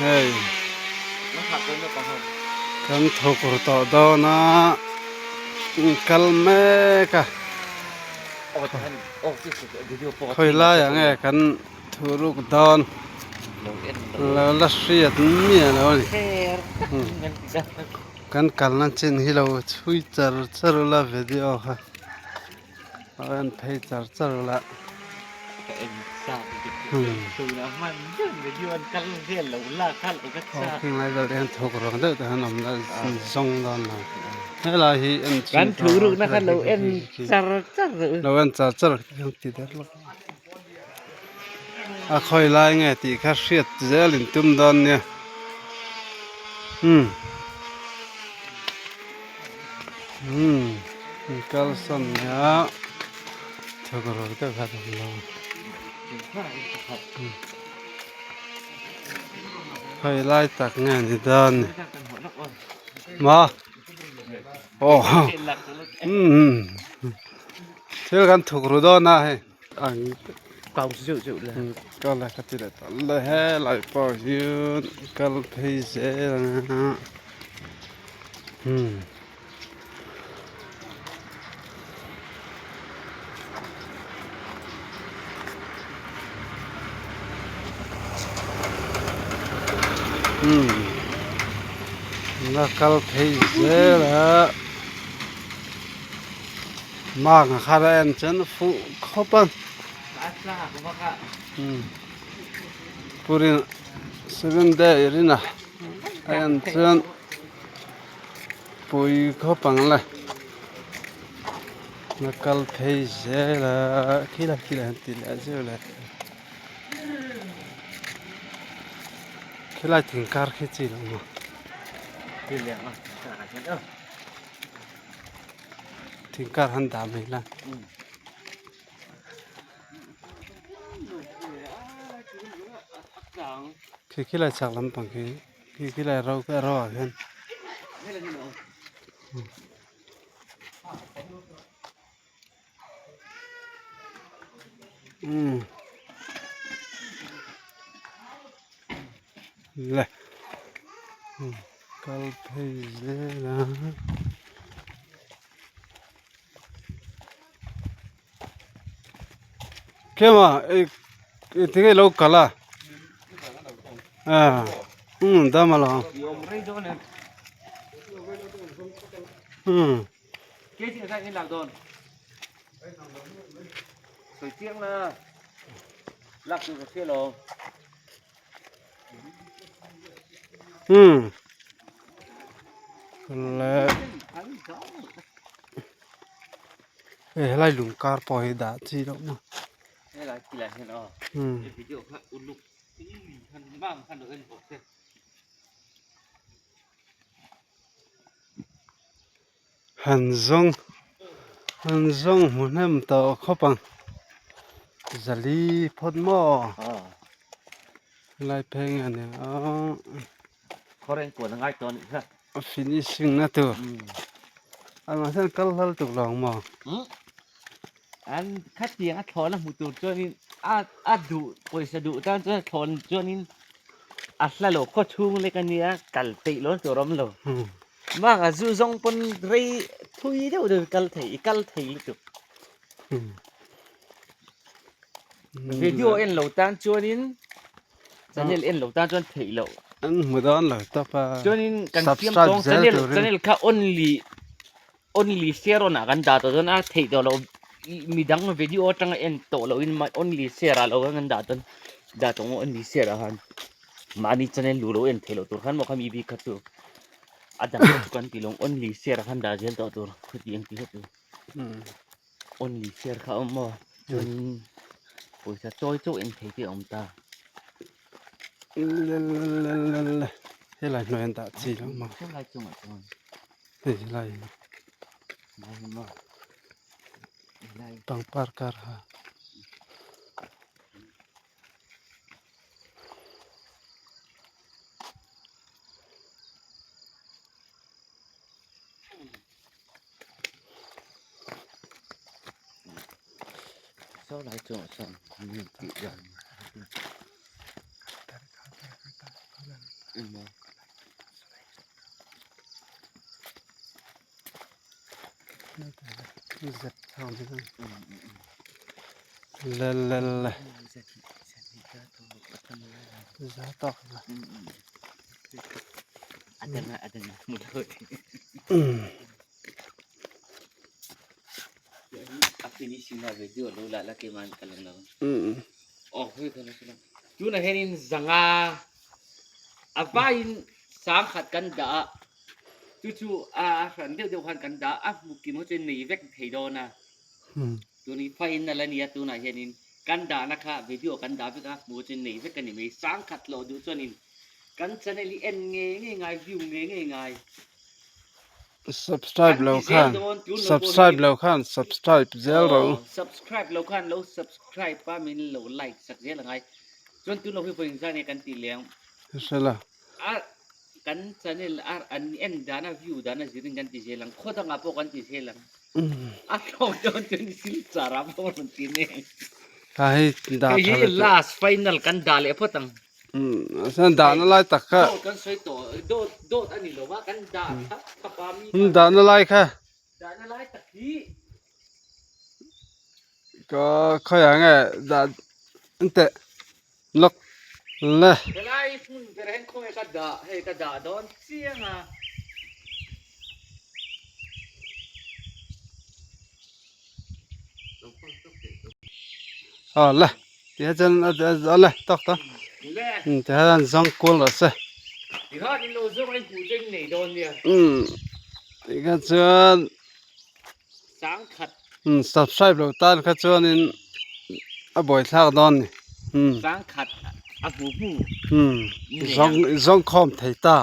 Hei kan thawk ru tawh dawn a kal mek a khawi laiah nge kan thuruk dawn lo la hriat miah lo a ni kan kalna chin hi lo chhui char char ula video kha. A en phei char char la. Aw khing lai vel hian thawk rawng deuh te han awm la zawng dawn lo. Helai hi en chhin lo en char char ti der lawk. A khawi lai nge tih kha hriat zel in tum dawn nia. Umm. Umm kalsan nia thawk rawh deuh kha awm lo. Khawi lai tak nge ni dawn ni. Ma. Aw umm thil kan thuk ru dawn a hei ang kau zeuh zeuh la kal la ka ti leh ta le helai pawh hian kal phei zel ang a umm umm la kal phei zel a mang a khar a en chuan a fuh khawp a umm purina seven day rina a en chuan. Pui khawp ang le a kal phei zel a khilai khilai han ti leh zeuh leh khilai thing kar khi chi lo maw. Thing kar han dah mai la. Khi khilai chhak lampang khi. Khi khi lai ro ka ro ah khian umm le kal phei zel a. Kema eng tinge ilo kal a ah umm dam a lo umm. Umm le hei helai lung kar pawh hi dah chi loh maw umm han zawng han zawng hmu hnem tawh khawp ang zali phawt maw helai phei nge ni a finishing na tur amah hian kal hlal tuk lo ang maw. An khatiang a thlawhna hmu tur chuanin a a duh pawisa duh tan chuan a thlawh chuanin a hla lo khaw chhung lek a nia kal peih lo tur a awm lo. Bakah zu zawng pawn rei thui deuh deuh i kal thei i kal thei lutuk. Video en lo tan chuanin channel en lo tan chuan theih loh. An hmu dawn lo tawp a. Chuanin kan siam tawng channel channel kha only only share on ah kan dah tawh dawn a theih tawh loh midang video atanga en tawh loh in only share ah lo kan dah dawn dah tawh ang only share ah khan mahni channel luh loh en theih loh tur khan maw khami bik kha chu a dang chu kan ti lo only share ah khan dah zel tawh tur khutiang tih kha chu only share kha a awm maw chuanin pawisa chawi chauh en thei te a awm ta. Helai hnuai an dah chi loh maw helai chungah chuan. Hei helai pangpar kar ha. Zep chho ni ang. Le le le. Za tawk la. Tunah hianin zanga a vaiin sangkhat kan dah a, chu chu a hran deuh deuh khan kan dah a, a hmu kim ho chuan nei vek thei dawn a. Tuni faiin a la nia tunah hianin kan dahna kha video kan dah vek a, hmu chuan nei vek a ni mai. Sangkhat loh duh chuanin kan channel hi en ngei ngei ngai, view ngei ngei ngai. Subscribe lo khan subscribe lo khan subscribe zel ro. Subscribe lo khan lo subscribe a min lo like sak zel angai. Chuan tun lo hi vawiin zan nge kan tih leng. Hrela. A kan channel a an en dana view dana zirin kan ti zel ang. Khaw dangah pawh kan ti zel ang. A hlawk dawn chuan silchar ah pawh rawn ti nen. Kha hei dah tha leh last final kan dah leh phawt ang. Chuan dahna lai tak kha. Dawt kan sawi tawh dawt dawt a ni lo va kan dah thlap thlap a mi kha. Dahna lai kha. Dahna lai tak hi. Ka khawiah nge dah an teh lawk le. Helai hmun ber hian khawnge ka dah hei ka dah dawn chiang a. Aw le ti hian chuan a le tawk tawh ti hian zawng kual rawh se ti kha chuan subscribe lo tan kha chuanin a buaithlak dawn a ni zawng khawm thei ta.